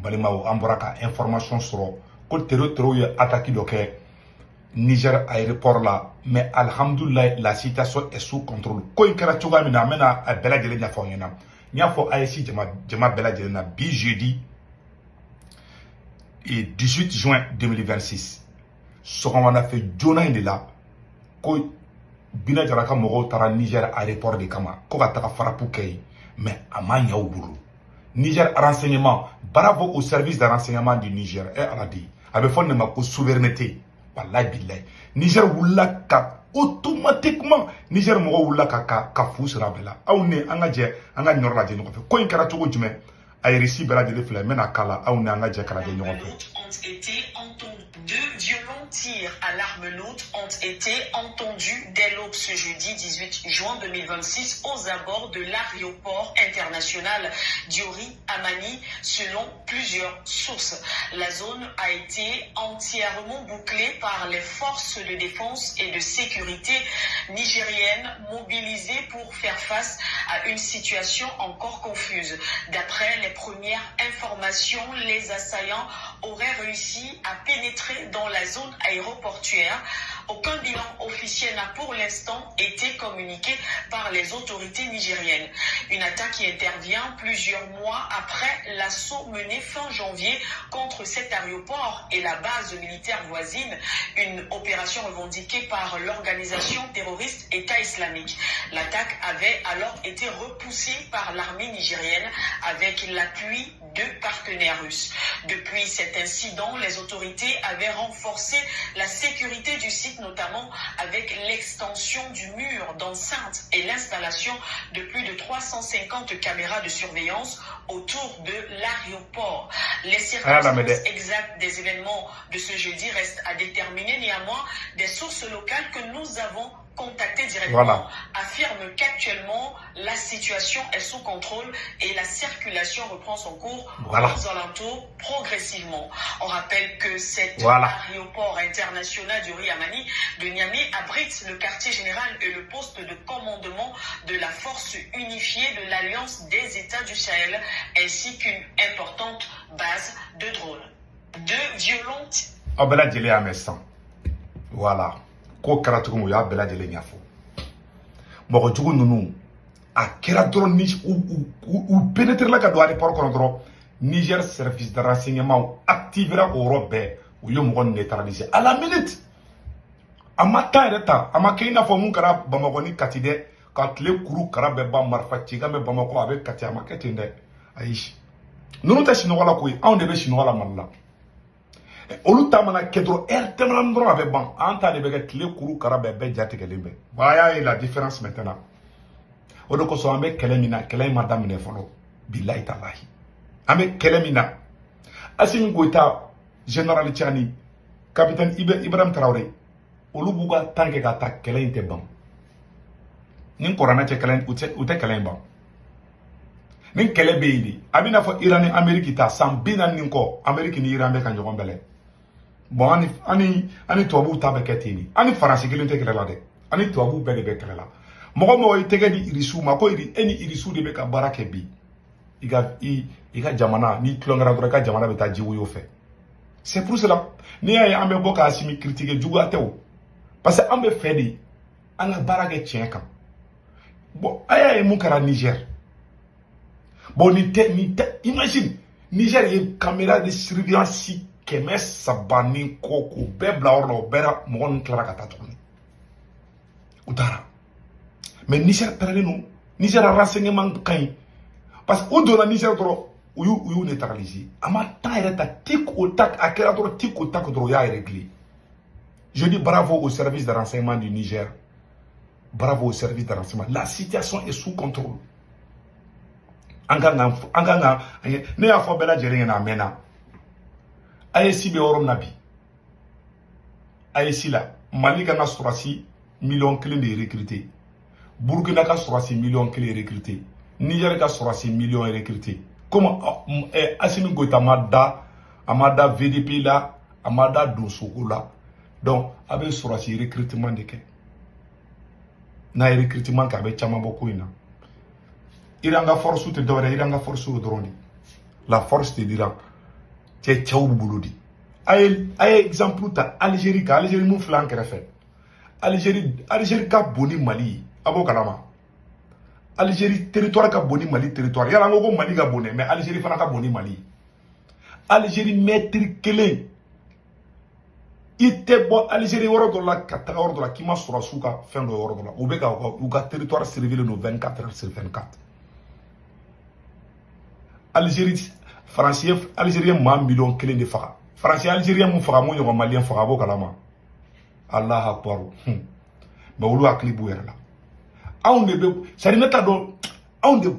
N balimaw, an bɔra ka information sɔrɔ ko terro ye attaque dɔ kɛ Niger aéroport la, mais alhamdoulilah, la situation est sous contrôle. Ko in kɛra cogoya min na, an bɛna a bɛɛ lajɛlen ɲɛfɔ aw ɲɛna. N y'a fɔ AES jama jama bɛɛ lajɛlen na, bi jeudi et 18 juin 2026, sɔgɔmada fɛ joona in de la, ko Bina Jara ka mɔgɔw taara Niger aéroport de kama ko ka taga frappe kɛ yen, mais a ma ɲɛ u bolo. Niger renseignement, bravo au service de renseignement du Niger. Eh Ala de, a bɛ fɔ nin de ma ko souveraineté. Wallahi billahi, Niger wulila ka automatiquement, Niger mɔgɔw wulila ka fu sira bɛɛ la. Aw ni an ka jɛ an ka ɲɔrɔ lajɛ ɲɔgɔn fɛ. Ko in kɛra cogo jumɛn? A ye récit bɛɛ lajɛlen filɛ, n bɛna k'a la. Aw ni an ka jɛ k'a lajɛ ɲɔgɔn fɛ. Ont été entendus. Deux violents tirs à l'arme lourde ont été entendus dès l'aube ce jeudi 18 juin 2026 aux abords de l'aéroport international Diori Hamani, selon plusieurs sources. La zone a été entièrement bouclée par les forces de défense et de sécurité nigériennes mobilisées pour faire face à une situation encore confuse. D'après les premières informations, les assaillants auraient réussi à pénétrer dans la zone aéroportuaire. Aucun bilan officiel n'a pour l'instant été communiqué par les autorités nigériennes. Une attaque qui intervient plusieurs mois après l'assaut mené fin janvier contre cet aéroport et la base militaire voisine, une opération revendiquée par l'organisation terroriste État islamique. L'attaque avait alors été repoussée par l'armée nigérienne avec l'appui de partenaires russes. Depuis cet incident, les autorités avaient renforcé la sécurité du site, notamment avec l'extension du mur d'enceinte et l'installation de plus de 350 caméras de surveillance autour de l'aéroport. Les circonstances exactes des événements de ce jeudi restent à déterminer. Néanmoins, des sources locales que nous avons contactées directement affirment qu'actuellement, la situation est sous contrôle et la circulation reprend son cours aux alentours progressivement. On rappelle que cet aéroport international Diori Hamani de Niamey abrite le quartier général et le poste de commandement de la force unifiée de l'Alliance des États du Sahel, ainsi qu'une importante base de drones. Deux violentes Aw bɛɛ lajɛlen y'a mɛn sisan. Voilà, ko kɛra cogo min, u y'a bɛɛ lajɛlen ɲɛfɔ. Mɔgɔ jugu ninnu, a kɛra dɔrɔn ni u pénétrer la ka don aéroport kɔnɔ dɔrɔn, Niger service de renseignement activera o yɔrɔ bɛɛ. U ye mɔgɔ neutraliser à la minute. A ma temps yɛrɛ ta, a ma kɛ i n'a fɔ mun kɛra Bamakɔ ni Kati dɛ, ka tile kuru kara bɛɛ ban, marifa cikan bɛ Bamakɔ, a bɛ Kati, a ma kɛ ten dɛ. Ayi, ninnu tɛ sunɔgɔ la koyi, anw de bɛ sunɔgɔ la Mali la. Olu ta mana kɛ dɔrɔn, heure tɛmɛna dɔrɔn, a bɛ ban. An ta de bɛ kɛ tile kuru kara bɛɛ, bɛɛ jatigɛlen bɛ. Voilà, y'a ye la différence maintenant. O de kosɔn an bɛ kɛlɛ min na, kɛlɛ in ma daminɛ fɔlɔ. Bilahi talahi, an bɛ kɛlɛ min na, Assimi Goïta, général Tiani, capitaine Ibrahim Traoré, olu b'u ka temps kɛ ka taa, kɛlɛ in tɛ ban. Ni kuranɛ cɛ, kɛlɛ u tɛ kɛlɛ in ban. Ni kɛlɛ bɛ yen de, a bɛ n'a fɔ Iran ni Amérique ta san 40 ni kɔ, Amérique ni Iran bɛ ka ɲɔgɔn bɛlɛ. Bon, ani tubabuw ta bɛ kɛ ten de. Ani Faransi kelen tɛ kɛlɛ la dɛ, ani tubabuw bɛɛ de bɛ kɛlɛ la. Mɔgɔ mɔgɔ y'i tɛgɛ di Irisiw ma ko e ni Irisiw de bɛ ka baara kɛ bi, i ka jamana, n'i tulonkɛra dɔrɔn, i ka jamana bɛ taa jiwoyo fɛ. C'est pour cela n'i y'a ye an bɛ bɔ k'a Assimi critiquer, juguya tɛ o, parce que an bɛ fɛ de an ka baara kɛ tiɲɛ kan. Bon, a y'a ye mun kɛra Niger. Bon, nin tɛ, imagine, Niger ye caméra de surveillance 300 ni kɔ k'o bɛɛ bila yɔrɔ la. O bɛɛ la, mɔgɔ ninnu tilara ka taa tuguni, u taara. Mais Niger pɛrɛnnen don, Niger renseignement ka ɲi, parce que u donna Niger dɔrɔn, u y'u neutraliser. A ma temps yɛrɛ ta, tic au tac, a kɛra dɔrɔn, tic au tac dɔrɔn, u y'a réglé. Je dis bravo au service de renseignement du Niger, bravo au service de renseignement. La situation est sous contrôle. An kan ka ne y'a fɔ bɛɛ lajɛlen ɲɛna, a mɛnna. AES bɛ yɔrɔ min na bi, AES la, Mali kan ka sɔrɔsi 1 million de recruter, Burukina ka sɔrɔsi 1 million recruter, Niger ka sɔrɔsi million recruter. Comme Assimi Goïta ma da, a ma da VDP la, a ma da donsoko la, donc a bɛ sɔrɔsi recrutement de kɛ. N'a ye recrutement kɛ, a bɛ caman bɔ ko in na. Iran ka force tɛ dɔwɛrɛ, Iran ka force o dɔrɔn de, la force de l'Iran. Cɛ cɛw b'u bolo di. A ye exemple ta Algérie kan. Algérie mun filɛ an kɛrɛfɛ. Algérie ka bon ni Mali ye. A b'o kalama. Algérie territoire ka bon ni Mali territoire. Yala an ko ko Mali ka bon dɛ, mais Algérie fana ka bon ni Mali ye. Algérie mètre kelen, i tɛ bɔ Algérie yɔrɔ dɔ la ka taga yɔrɔ dɔ la k'i ma sɔrɔsiw ka fɛn dɔ yɔrɔ dɔ la. U bɛ ka u ka territoire surveiller don 24 heures sur 24. Algérie, Faransi ye Algérie maa 1 million de faga. Faransi ye Algérien mun faga, mun ɲɔgɔn Malien faga, a b'o kalama. Allah akbar. Mais olu hakili b'u yɛrɛ la. Anw de bɛ, c'est à dire ne t'a dɔn, anw de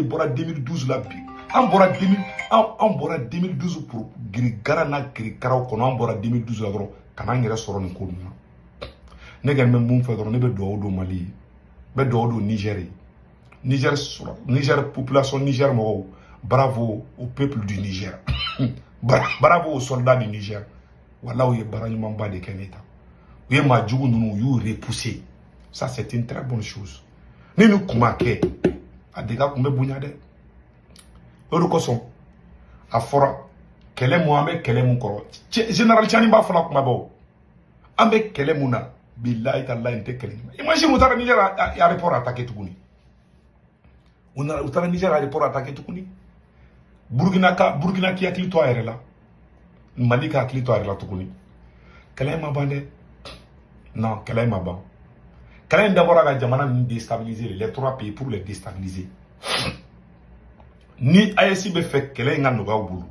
bɔra 2012 la bi. An bɔra 2000, an bɔra 2012 pour girigara n'a girigaraw kɔnɔ. An bɔra 2012 la dɔrɔn ka n'an yɛrɛ sɔrɔ nin ko ninnu na. Ne kɔni bɛ mun fɛ dɔrɔn, ne bɛ dugawu don Mali ye, n bɛ dugawu don Niger ye. Niger sɔrɔ, Niger population, Niger mɔgɔw, bravo au peuple du Niger, bravo aux soldats du Niger. Wala u ye baara ɲumanba de kɛ ne ta. U ye maa jugu ninnu, u y'u repousser. Ça, c'est une très bonne chose. Ni nin kun ma kɛ, a dégâts kun bɛ bonya dɛ. O de kosɔn a fɔra kɛlɛ mun, an bɛ kɛlɛ mun kɔrɔ, général Tiani b'a fɔla kuma bɛɛ o. An bɛ kɛlɛ mun na, bilahi talahi, nin tɛ kɛlɛ ɲuman. Imagine, u taara Niger aéroport attaqué tuguni. U nana, u taara Niger aéroport attaqué tuguni. Burkina ka, Burkina k'i hakili to a yɛrɛ la, Mali ka hakili to a yɛrɛ la tuguni. Kɛlɛ in ma ban dɛ. Non, kɛlɛ in ma ban. Kɛlɛ in dabɔra ka jamana ninnu déstabiliser, les trois pays, pour les déstabiliser. Ni AES bɛ fɛ kɛlɛ in ka nɔgɔya u bolo,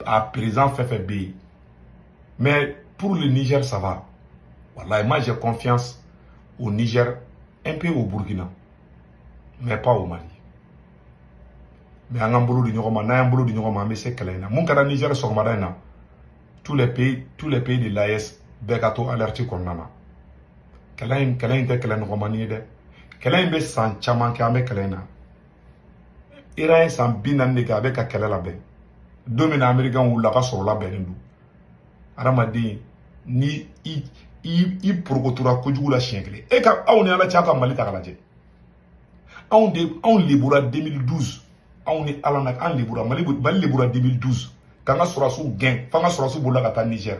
a président fɛn fɛn bɛ yen. Mais pour le Niger, ça va. Wallahi, moi j'ai confiance au Niger, un peu au Burkina, mais pas au Mali. Mais an k'an bolo di ɲɔgɔn ma, n'an y'an bolo di ɲɔgɔn ma, an bɛ se kɛlɛ in na. Mun kɛra Niger sɔgɔmada in na, tous les pays de l'AES bɛɛ ka to alerte kɔnɔna na. Kɛlɛ in tɛ kɛlɛ nɔgɔmani ye dɛ. Kɛlɛ in bɛ san caman kɛ, an bɛ kɛlɛ in na. Iran ye san 40 de kɛ a bɛ ka kɛlɛ labɛn. Don min na Américain wulila, ka sɔrɔ labɛnnen don. Adamaden, ni i porokotora kojugu la siɲɛ kelen, e ka aw ni Ala cɛ, aw ka Mali ta k'a lajɛ. Anw de, anw lebura 2012, anw ni Ala na, an lebura, Mali lebura 2012 k'an ka sɔrɔsiw gɛn f'an ka sɔrɔsiw bolila ka taa Niger.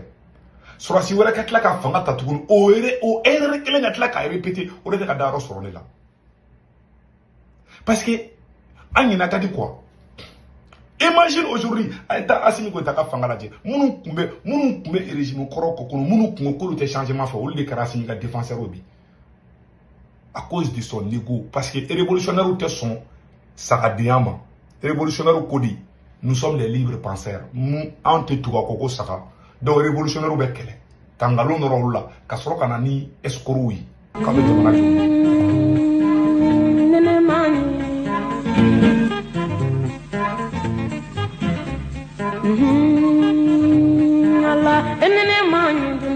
Sɔrɔsi wɛrɛ ka tila ka fanga ta tuguni, o erreur kelen ka tila k'a répéter, o de tɛ ka dayɔrɔ sɔrɔ ne la. Parce que an ɲinɛ ka di quoi. Imagine aujourd'hui, a ye taa Assimi Goïta ka fanga lajɛ. Minnu tun bɛ régime kɔrɔ kɔ kɔnɔ, minnu tun ko k'olu tɛ changement fɛ, olu de kɛra Assimi ka défenseur bi, à cause de son ego. Parce que révolutionnaire tɛ sɔn sagadenya ma. Révolutionnaire ko di, nous sommes les libres penseurs, nous, anw tɛ tugu a kɔ ko saga. Donc révolutionnaire bɛ kɛlɛ ka nkalon nɔrɔ olu la, ka sɔrɔ ka na ni escrocs ye k'a bɛ jamana jɔ. Nene mani. Allah, nene mani.